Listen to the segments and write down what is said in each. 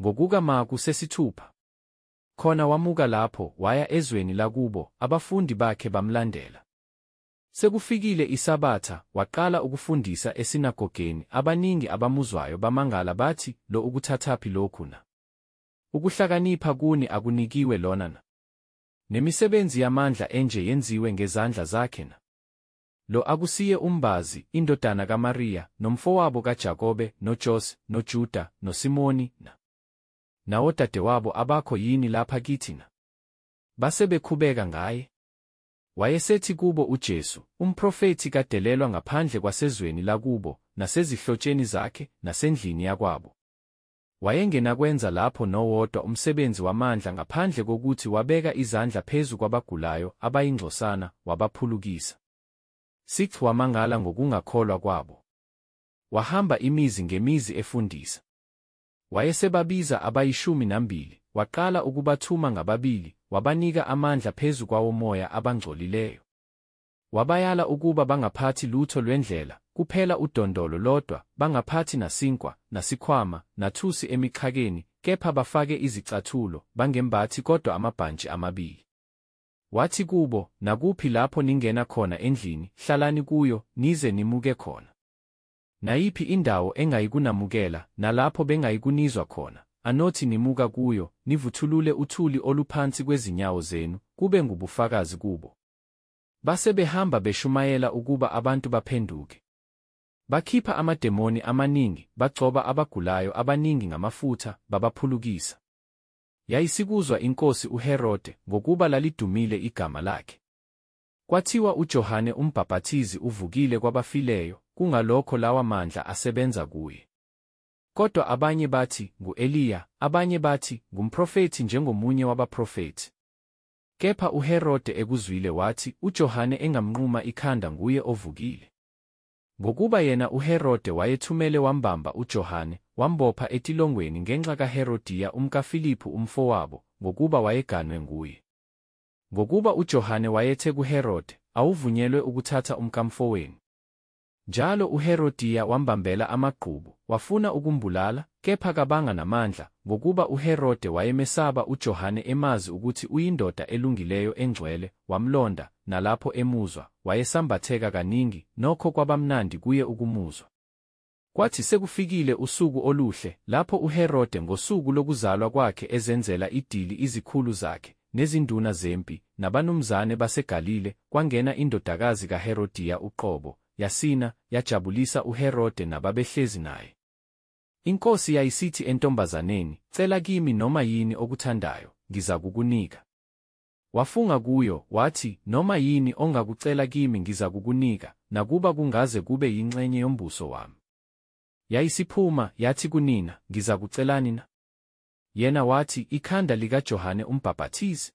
Ngokuka Maku sesithupha. Khona wamuka lapho, waya ezweni lakubo, abafundi bakhe bamlandela. Sekufikile iSabatha, waqala ukufundisa esinagogeni, abaningi abamuzwayo bamangala bathi, Lo ukuthathaphi lokhu na? Ukuhlakanipha kuni akunikiwe lona na? Nemisebenzi yamandla enje yenziwe ngezandla zakhe na? Lo akusiye umbazi, indodana kaMariya, nomfowabo kaJakobe, noJose, noJuda, noSimoni, na? Nawodadewabo abakho yini lapha kithi na? Base bekhubeka ngaye. Wayesethi kubo uJesu, Umprofethi kadelelwa ngaphandle kwasezweni lakubo, nasezihlotsheni zakhe, nasendlini yakwabo. Wayengenakwenza lapho nowodwa umsebenzi wamandla ngaphandle kokuthi wabeka izandla phezu kwabagulayo abayingcosana, wabaphulukisa. 6 wamangala ngokungakholwa kwabo. Wahamba imizi ngemizi efundisa. Wayesebabiza abayishumi nambili, waqala ukubathuma ngababili, wabanika amandla phezu kwawomoya abangcolileyo. Wabayala ukuba bangaphathi lutho lwendlela, kuphela udondolo lodwa, bangaphathi nasinkwa, nasikhwama, nathusi emixhakeni, kepha bafake izicathulo, bangembathi kodwa amabhantshi amabili. Wathi kubo, Nakuphi lapho ningena khona endlini, hlalani kuyo, nize nimuke khona. Nayiphi indawo engayikunamukela, nalapho bengayikunizwa khona, anothi nimuka kuyo, nivuthulule uthuli oluphansi kwezinyawo zenu, kube ngubufakazi kubo. Base behamba beshumayela ukuba abantu baphenduke. Bakhipha amademoni amaningi, bagcoba abagulayo abaningi ngamafutha, babaphulukisa. Yayisikuzwa inkosi uHerode, ngokuba lalidumile igama lakhe. Kwathiwa uJohane uMbhapathizi uvukile kwabafileyo, kungalokho lawa mandla asebenza kuye. Kodwa abanye bathi, Ngu-Eliya, abanye bathi, Ngumprofethi njengomunye wabaprofethi. Kepha uHerode ekuzwile wathi, UJohane engamnquma ikhanda nguye ovukile. Ngokuba yena uHerode wayethumele wambamba uJohane, wambopha etilongweni ngenxa kaHerodiya umkaFiliphu umfowabo, ngokuba wayeganwe nguye. Ngokuba uJohane wayethe kuHerode, Awuvunyelwe ukuthatha umkamfowenu. Njalo uHerodiya wambambela amagqubu, wafuna ukumbulala, kepha kabanga namandla, ngokuba uHerode wayemesaba uJohane emazi ukuthi uyindoda elungileyo engcwele, wamlonda, nalapho emuzwa, wayesambatheka kaningi, nokho kwabamnandi kuye ukumuzwa. Kwathi sekufikile usuku oluhle, lapho uHerode ngosuku lokuzalwa kwakhe ezenzela idili izikhulu zakhe, nezinduna zempi, nabanumzane baseGalile, kwangena indodakazi kaHerodiya uqobo, yasina, yajabulisa uHerode nababehlezi naye. Inkosi yayisithi entombazaneni, Cela kimi noma yini okuthandayo, ngizakukunika. Wafunga kuyo, wathi, Noma yini ongakucela kimi ngizakukunika, nakuba kungaze kube yinxenye yombuso wami. Yayisiphuma, yathi kunina, Ngizakucelani na? Yena wathi, Ikhanda likaJohane uMbhapathizi.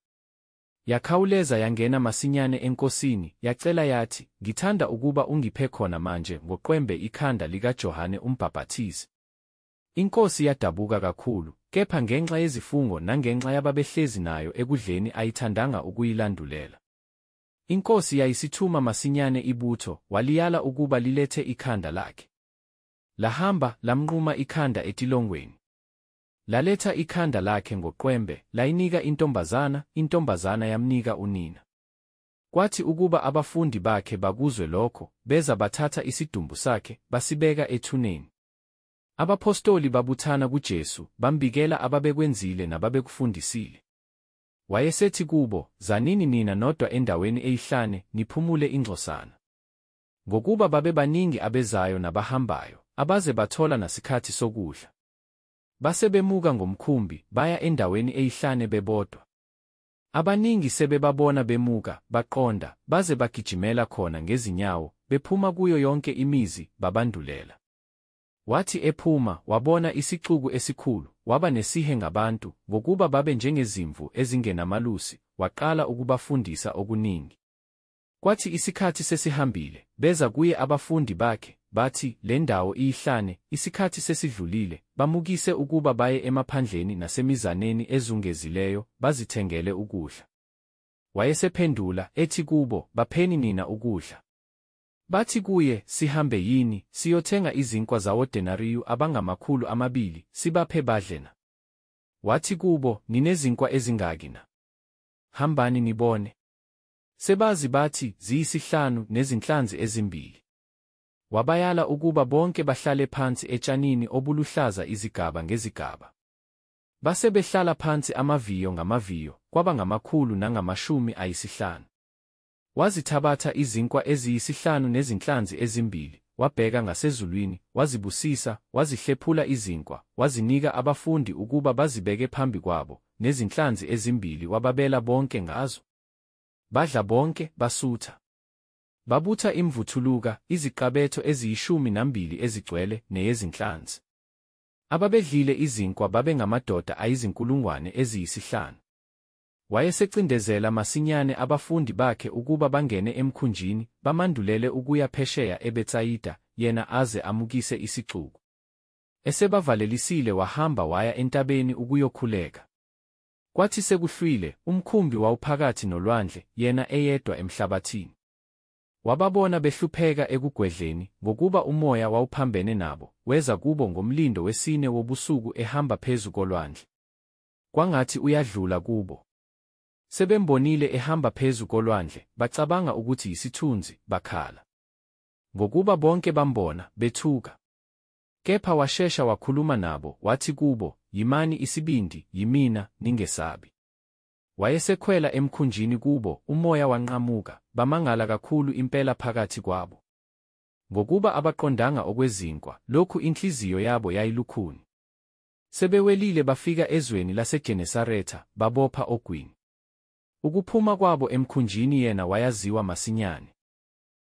Yakhawuleza yangena masinyane enkosini, yacela yathi, Ngithanda ukuba ungiphe khona manje ngoqwembe ikhanda likaJohane uMbhapathizi. Inkosi yadabuka kakhulu, kepha ngenxa yezifungo nangenxa yababehlezi nayo ekudleni ayithandanga ukuyilandulela. Inkosi yayisithuma masinyane ibutho, waliyala ukuba lilethe ikhanda lakhe. Lahamba, lamnquma ikhanda etilongweni. Laletha ikhanda lakhe ngoqwembe, layinika intombazana, intombazana yamnika unina. Kwathi ukuba abafundi bakhe bakuzwe lokho, beza bathatha isidumbu sakhe, basibeka ethuneni. Abaphostoli babuthana kuJesu, bambikela ababekwenzile nababekufundisile. Wayesethi kubo, Zanini nina nodwa endaweni eyihlane, niphumule ingcosana. Ngokuba babebaningi abezayo nabahambayo, abaze bathola nasikhathi sokudla. Base bemuka ngomkhumbi, baya endaweni eyihlane bebodwa. Abaningi sebebabona bemuka, baqonda, baze bagijimela khona ngezinyawo, bephuma kuyo yonke imizi, babandulela. Wathi ephuma, wabona isixuku esikhulu, waba nesihe ngabantu, ngokuba babe njengezimvu ezingenamalusi, waqala ukubafundisa okuningi. Kwathi isikhathi sesihambile, beza kuye abafundi bakhe, bathi, Le ndawo iyihlane, isikhathi sesidlulile, bamukise ukuba baye emaphandleni nasemizaneni ezungezileyo, bazithengele ukudla. Wayesephendula, ethi kubo, Bapheni nina ukudla. Bathi kuye, Sihambe yini, siyothenga izinkwa zawodenariyu abangamakhulu amabili, sibaphe badle na? Wathi kubo, Ninezinkwa ezingaki na? Hambani nibone. Sebazi bathi, Ziyisihlanu, nezinhlanzi ezimbili. Wabayala ukuba bonke bahlale phansi etshanini obuluhlaza izigaba ngezigaba. Base behlala phansi amaviyo ngamaviyo, kwaba ngamakhulu nangamashumi ayisihlanu. Wazithabatha izinkwa eziyisihlanu nezinhlanzi ezimbili, wabheka ngasezulwini, wazibusisa, wazihlephula izinkwa, wazinika abafundi ukuba bazibeke phambi kwabo, nezinhlanzi ezimbili wababela bonke ngazo. Badla bonke, basutha. Babutha imvuthuluka, iziqabetho eziyishumi nambili ezigcwele, neyezinhlanzi. Ababedlile izinkwa babengamadoda ayizinkulungwane eziyisihlanu. Wayesecindezela masinyane abafundi bakhe ukuba bangene emkhunjini, bamandulele ukuya phesheya eBetsayida, yena aze amukise isixuku. Esebavalelisile wahamba waya entabeni ukuyokhuleka. Kwathi sekuhlwile, umkhumbi wawuphakathi nolwandle, yena eyedwa emhlabathini. Wababona behlupheka ekugwedleni, ngokuba umoya wawuphambene nabo, weza kubo ngomlindo wesine wobusuku ehamba phezu kolwandle. Kwangathi uyadlula kubo. Sebembonile ehamba phezu kolwandle, bacabanga ukuthi yisithunzi, bakhala. Ngokuba bonke bambona, bethuka. Kepha washesha wakhuluma nabo, wathi kubo, Yimani isibindi, yimina, ningesabi. Wayesekhwela emkhunjini kubo, umoya wanqamuka, bamangala kakhulu impela phakathi kwabo. Ngokuba abaqondanga okwezinkwa, lokhu inhliziyo yabo yayilukhuni. Sebewelile bafika ezweni laseGenesaretha, babopha ogwini. Ukuphuma kwabo emkhunjini yena wayaziwa masinyane.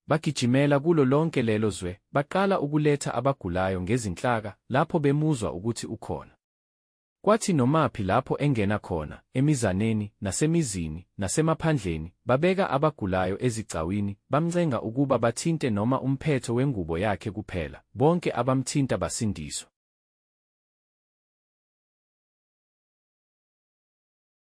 Bagijimela kulo lonke lelo zwe, baqala ukuletha abagulayo ngezinhlaka, lapho bemuzwa ukuthi ukhona. Kwathi nomaphi lapho engena khona, emizaneni, nasemizini, nasemaphandleni, babeka abagulayo ezigcawini, bamncenga ukuba bathinte noma umphetho wengubo yakhe kuphela, bonke abamthinta basindiswa.